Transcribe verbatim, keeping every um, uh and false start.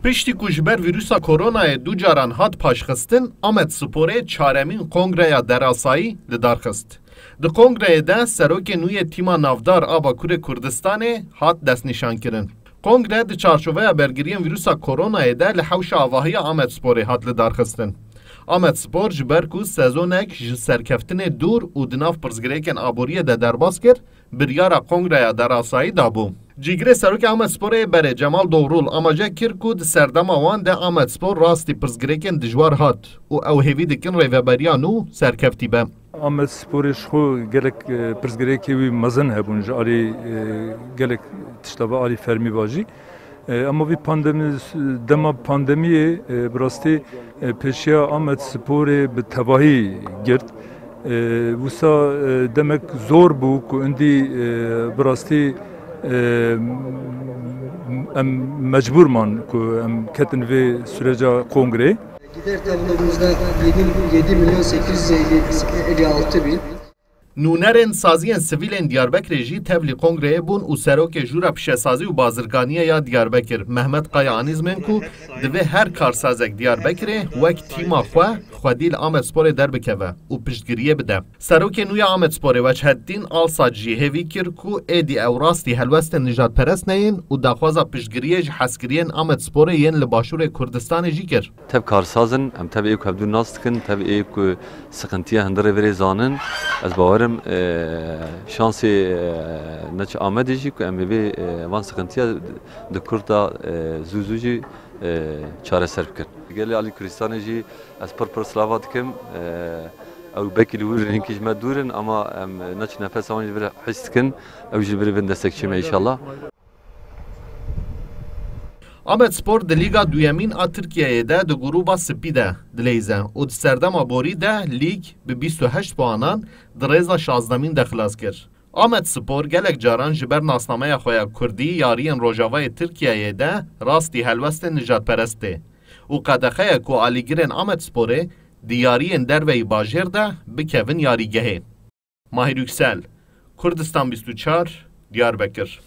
Piştî ku ji ber vîrusa koronayê du caran hat paşxistin, Amedsporê çaremîn kongreya derasayî li dar xist. Di kongreyê de serokê nû yê tîma navdar a Bakurê Kurdistanê hat destnîşankirin. Kongre di çarçoveya bergiriyên vîrusa koronayê de li hewşa avahiya Amedsporê hat lidarxistin. Amedspor ji ber ku sezonek ji serkeftinê dûr û di nav pirsgirêkên aboriyê de derbas kir, biryara Kongreya Derasayî dabû. Cîgirê Serokê Amedsporê yê berê Cemal Doğrul amaje kir ku di serdema wan de Amedspor rastî pirsgirêkên dijwar hat û ew hêvî dikin rêveberiya nû serkeftî be. Amedsporê ji xwe gelek, e, pirsgirêkê wî mezin hebûn ji alî, e, gelek tişta ve alî fermî va jî. E, ema vî pandemi, dema pandemiyê, e, bi rastî, e, pêşiya Amedsporê bi tevahî girt. E, wisa, e, demek zor bû ku indî, e, bi rastî, e, em mecbûr man ku em ketin vê süreca kongreyê. Gider tablomuzdaydı yedi milyon sekiz yüz elli altı bin. Nûnerên saziyên sivîlên Diyarbekirê jî tevlî kongreyê bûn û serokê Jûra Pişesazî û Bazirganiyê ya Diyarbekir, Mehmet Kaya, anî zimên ku divê her karsazek Diyarbekirê wek tîma xwe xwedî li Amedsporê derbikeve û piştgiriyê bide. Serokê nû ya Amedsporê Weçheddîn Alsac jî hêvî kir ku êdî ew rastî helwestên nijadperest neyên û daxwaza piştgiriyê ji hezkiriyên Amedsporê yên li Başûrê Kurdistanê jî kir. Tev karsaz in, em tev ê ku hevdû nas dikin, tev ê ku siqintiya hundirê virê zanin. Ez bawerim, e, şansê, e, neçe Amedê jî ku em ê vê, e, van siqintiya di kurta, e, zû zû jî, e, çareser bikin. Gelê Alî Kurdistanê jî ez pir pir slava dikim. E, ew belkî li wir hinkî ji me dûr in, ama em neçe nefesa wan ji vir his dikin. Ew jî li vir bin destekçî me înşallah. Amedspor di Lîga duyemîn a Tirkiyeyê de di grûba spî de dileyze û di serdema borî de lîg bi bîst û heşt puanan di rêza şazdemîn de xilas kir. Amedspor gelek caran ji ber nasnameya xwe ya kurdî yariyên Rojavayê Tirkiyeyê de rastî helwestên nijadperest tê û qedexe ye ku alîgirên Amedsporê di yariyên derveyî bajêr de bikevin yarîgehê. Mahir Yüksel, Kurdistan bîst û çar, Diyarbekir.